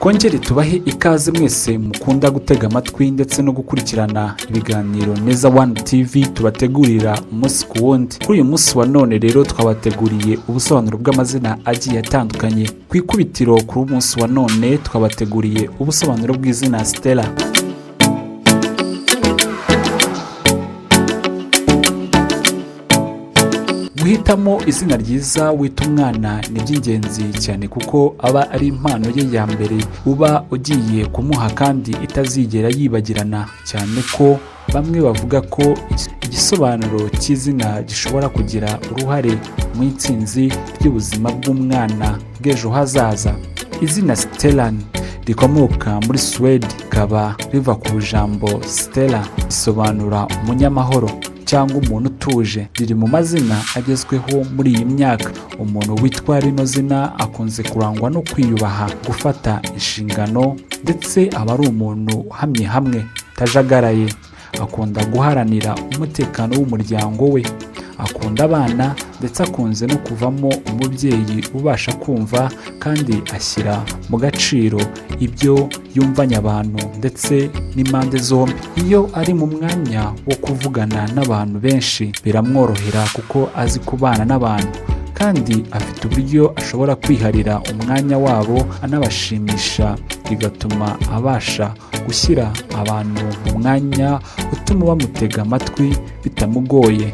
Twongere tubahe ikaze mwese mukunda gutega amatwi ndetse no gukurikirana ibiganiro Neza One TV tubategurira umunsi ku wundi. Kuri uyu munsi wa none rero twabateguriye ubusobanuro bw'amazina agiye atandukanye. Ku ikubitiro kuri uyu munsi wa none twabateguriye ubusobanuro bw'izina Stella. Guhitamo izina ryiza wita umwana ni iby'ingenzi cyane kuko aba ari impano ye ya mbere uba ugiye kumuha kandi itazigera yibagirana, cyane ko bamwe bavuga ko igisobanuro cy'izina gishobora kugira uruhare mu itsinzi ry'ubuzima bw'umwana bw'ejo hazaza. Izina Stellan rikomoka muri Suwede, rikaba riva ku ijambo Stella risobanura umunyamahoro cyangwa umuntu utuje. Riri mu mazina agezweho muri iyi myaka. Umuntu witwa rino zina akunze kurangwa no kwiyubaha, gufata inshingano, ndetse aba ari umuntu uhamye hamwe, utajagaraye. Akunda guharanira umutekano w'umuryango we, akunda abana, ndetse akunze no kuvamo umubyeyi ubasha kumva kandi ashyira mu gaciro ibyo yumvanye abantu ndetse n'impande zombi. Iyo ari mu mwanya wo kuvugana n'abantu benshi biramworohera kuko azi kubana n'abantu, kandi afite uburyo ashobora kwiharira umwanya wabo anabashimisha, bigatuma abasha gushyira abantu mu mwanya utuma bamutega amatwi bitamugoye.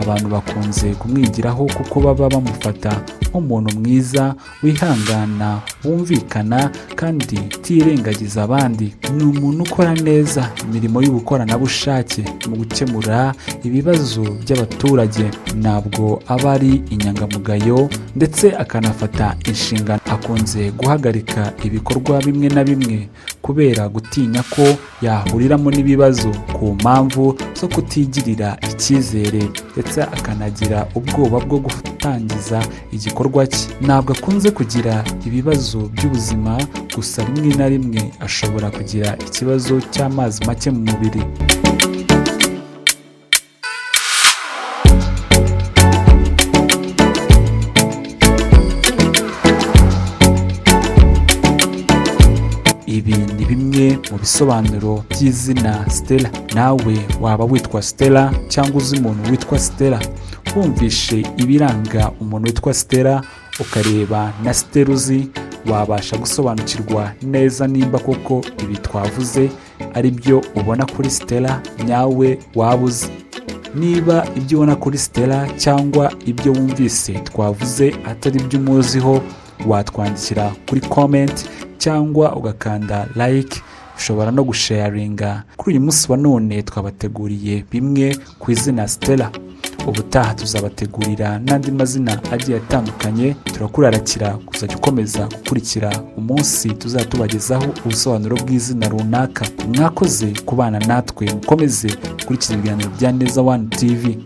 Abantu bakunze kumwigiraho kuko baba bamufata nk'umuntu mwiza, wihangana, wumvikana kandi utirengagiza abandi. Ni umuntu ukora neza imirimo y'ubukoranabushake mu gukemura ibibazo by'abaturage. Ntabwo aba ari inyangamugayo ndetse akanafata inshingano. Akunze guhagarika ibikorwa bimwe na bimwe kubera gutinya ko yahuriramo n'ibibazo ku mpamvu zo kutigirira icyizere, ndetse akanagira ubwoba bwo gutangiza igikorwa cye. Ntabwo akunze kugira ibibazo by'ubuzima, gusa rimwe na rimwe ashobora kugira ikibazo cy'amazi make mu mubiri. Ibi ni bimwe mu bisobanuro by'izina Stella. Nawe waba witwa Stella cyangwa uzi umuntu witwa Stella, wumvishe ibiranga umuntu witwa Stella ukareba na Stella uzi, wabasha gusobanukirwa neza nimba koko ibi twavuze ari byo ubona kuri Stella nyawe waba uzi. Niba ibyo ubona kuri Stella cyangwa ibyo wumvise twavuze atari byo umuziho, watwandikira kuri comment cyangwa ugakanda like, ushobora no gusharinga. Kuri uyu munsi wa none twabateguriye bimwe ku izina Stella. Ubutaha tuzabategurira n'andi mazina agiye atandukanye. Turakurarikira kuzajya ukomeza gukurikira umunsi tuzatubagezaho ubusobanuro bw'izina runaka. Mwakoze kubana natwe, mukomeze gukurikira ibiganiro bya Neza One TV,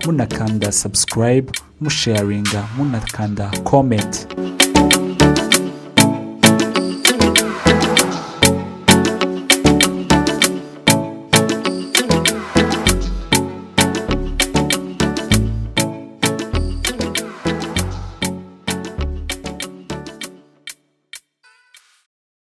munakanda subscribe, musharinga, munakanda comment.